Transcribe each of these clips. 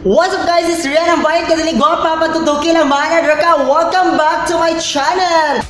What's up, guys? It's Rian, ang bayad ka dili gwapa patutuki lang mana ka. Welcome back to my channel!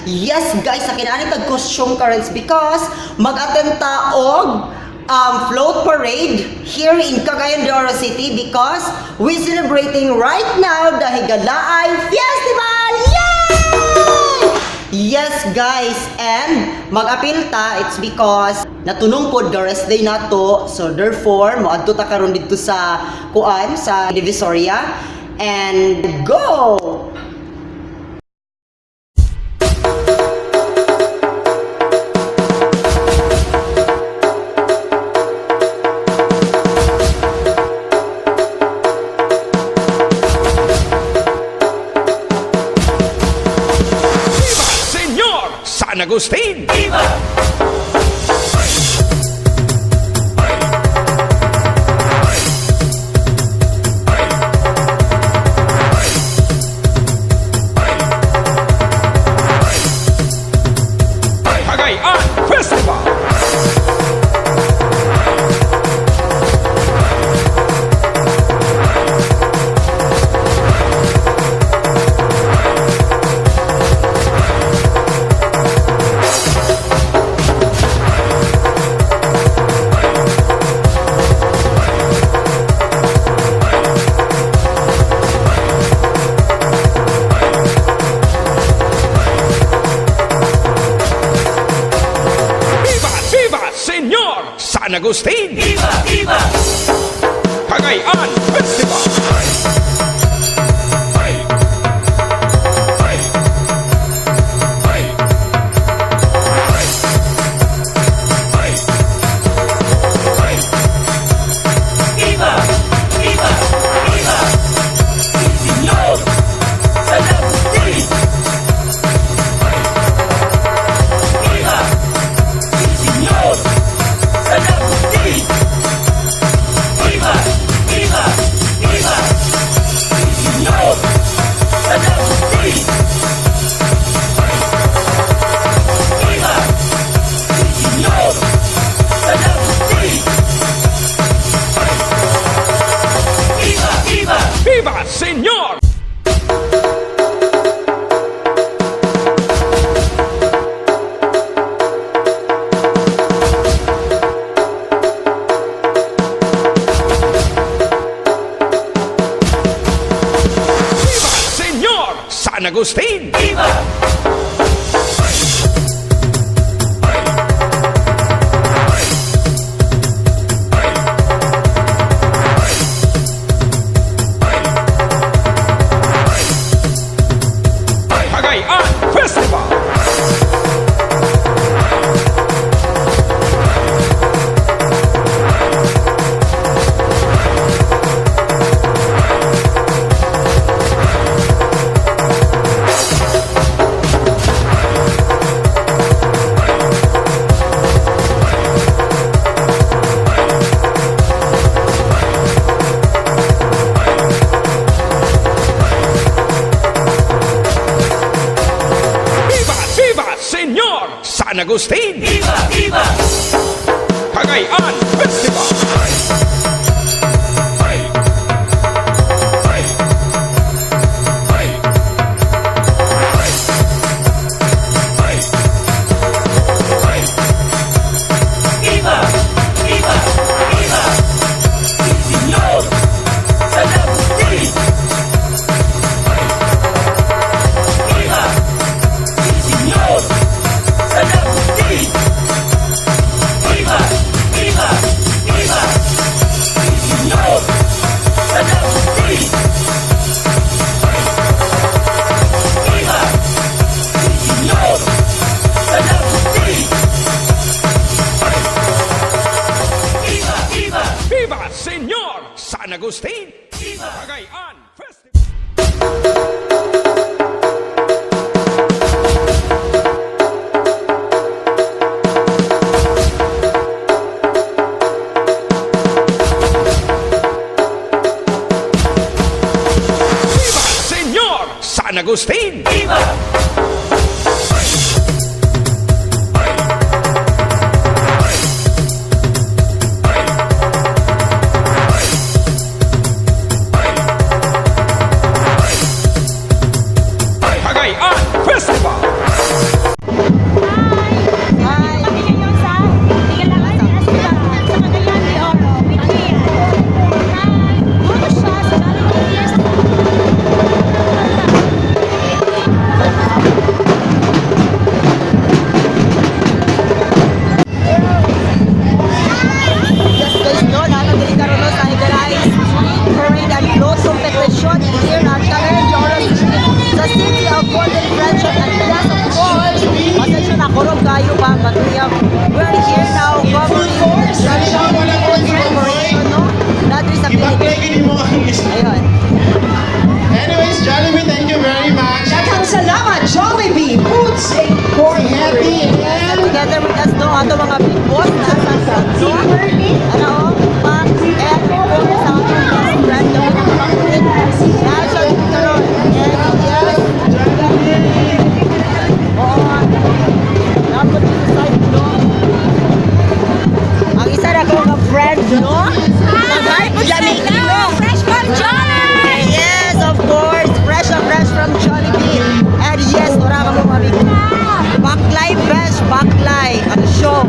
Yes guys, sa kinaani tag costume currents because mag-attend ta og float parade here in Cagayan de Oro City because we celebrating right now the Higalaay Festival! Yay! Yes guys, and mag-apil ta, it's because natunong pod the rest day nato, so therefore moadto ta karon didto sa kuan sa Divisoria and go! Viva Señor San Agustín! ¡Viva! Cagayan Festival! ¡Viva, viva, Señor San Agustín! ¡Viva, viva! Cagayan Festival! Viva! Viva! Viva! Si Señor San Agustín! Viva! Si Señor San Agustín! Viva! Viva! Viva! Si Señor San Agustín! Viva! Si Señor San Agustín! Viva! Viva! ¡Viva, Señor! ¡Viva, Señor San Agustín! ¡Viva! Cagayan Festival! ¡Viva, viva, Señor San Agustín! ¡Viva! ¡Viva! Cagayan Festival! Agustin! Cagayan Festival! Viva Señor San Agustin! Viva! Cagayan Festival! Hi! Kami ngayon sa Tingalakan Festival sa Cagayan de Oro with Ian. Hi! Puto siya sa Jollibee Years. Yes guys, no, nakakabili karon no, sa Igarays Parade and Float Competition here at Cagayan de Oro City, sa City of Golden Friendship. And yes, of course, pasensya na, kurog kayo ba, but we're here now covering the celebration, no? Nadri sa Ipa-play Philippines. mo ang isa. Ayun. Anyways, Jollibee, thank you very much. Daghang salamat, Jollibee Foods Si Happy and Together with us, no, ato mga big boss na sa front, no? Ano, oh, Pat, and of course, ang atong best friend, no? Nakapakulit. Nasa karon. And yes, oo. Dapat sa side, no? Ang isa na ko nga friend, no? Mag-hi po dyan, no? Fresh from Jollibee! Yes, of course. Fresh and fresh from Jollibee. And yes, ora ka mo mabig. Baklay best, baklay. Ang show.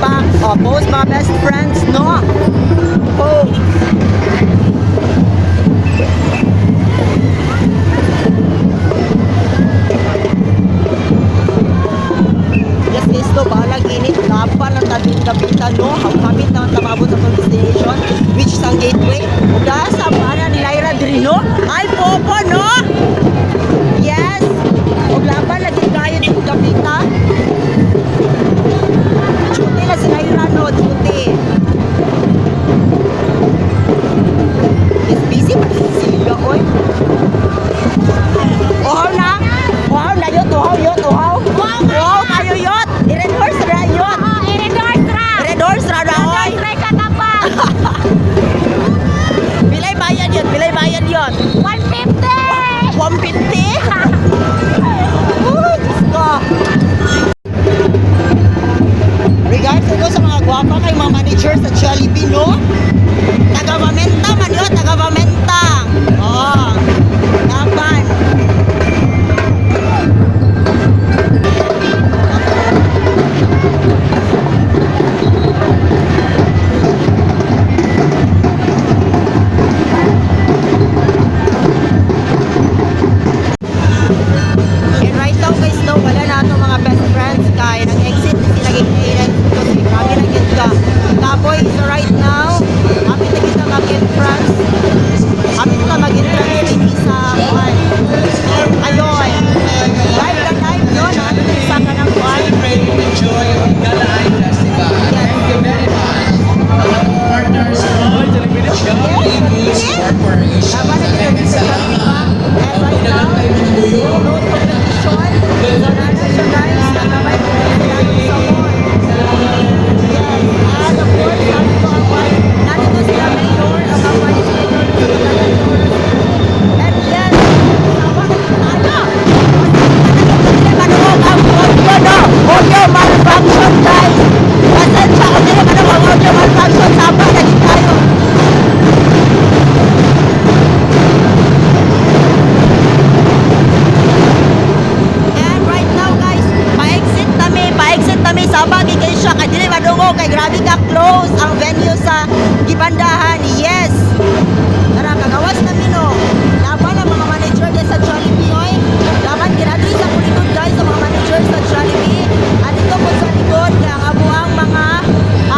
Back, oh, post mga best friends, no? Post. Yes, guys, no, bahalag init. Laban ang tabing kapitan, no? Hamit na ang tamabot sa itong destination, which is ang gateway. Ug sa para ni Lyra diri, no? Ay, popo, no? Yes! Ug laban lagi kayo dito kapita. Duty na si Lyra, no? Duty. Yes, busy pa sila, oy. Uhaw na? Uhaw na yot, uhaw yot, uhaw. Uhaw kayo yot. I-endorse ra yot. Oh, i-endorse ra! I-endorse ra ra, oy. Endorse ra katapang! Pilay bayad yun, pilay bayad yun. 150! 150? Oh, Diyos ko. Regards ko sa mga gwapa kay mga manager sa Jollibee, no? Taga-Vamenta man yun, taga-Vamenta. Oo. Laban. And right now guys, no, wala na atong mga best friends kay nag-exit na sila gigainan because grabe na gid ka. Kapoy, so right now, hapit na kita mag-entrance. Hapit na mag-entrance din sa kwan. Ayun. Live na live yun, ano na isa ka ng kwan. Celebrate and enjoy ang Galaan Festival. Thank you very much. Our partners from Jollibee Foods Corporation. Laban na Maraming kita sa salamat. And right now, road competition. So, nana siya guys, nagamay ko sila sa mall. Yes, and of course, nandito ang kwan. Nandito sila mayor, ang kwan is mayor sa Cagayan de Oro City. And yes, sawa na tayo. Hindi manuog ang audio, no? Audio malfunction, guys. Pasensya kung hindi manuog ang audio malfunction. Sama na din tayo. And right now guys, pa-exit nami sa Bagi kay siya kay dili madungog kay grabe ka close ang venue sa Gibandahan. Yes. Tara kagawas na no. Laban ang mga manager din sa Jollibee oy. Laban grabe sa kulikod guys sa mga manager sa Jollibee. At ito po sa likod kay ang abuang mga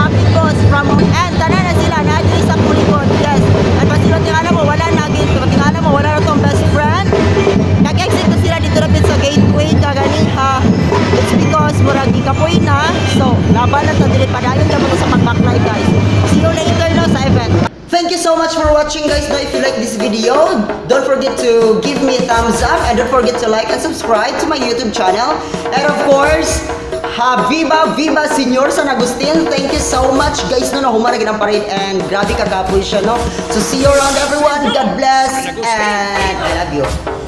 amigos from and tanan na sila na diri sa kulikod. Yes. At pasilo tingala mo wala na gid tingala mo wala na tong best friend. Nag-exit na sila dito rapid sa gateway kaganiha. It's because murag gikapoy na. So, laban na ta diri padayon ka mo sa pagbaklay guys. See you later no sa event. Thank you so much for watching, guys. Now, if you like this video, don't forget to give me a thumbs up and don't forget to like and subscribe to my YouTube channel. And of course, ha, viva, viva Senyor San Agustin. Thank you so much, guys. No, nahuman na ang parade and grabe kagapoy siya, no? So, see you around, everyone. God bless and I love you.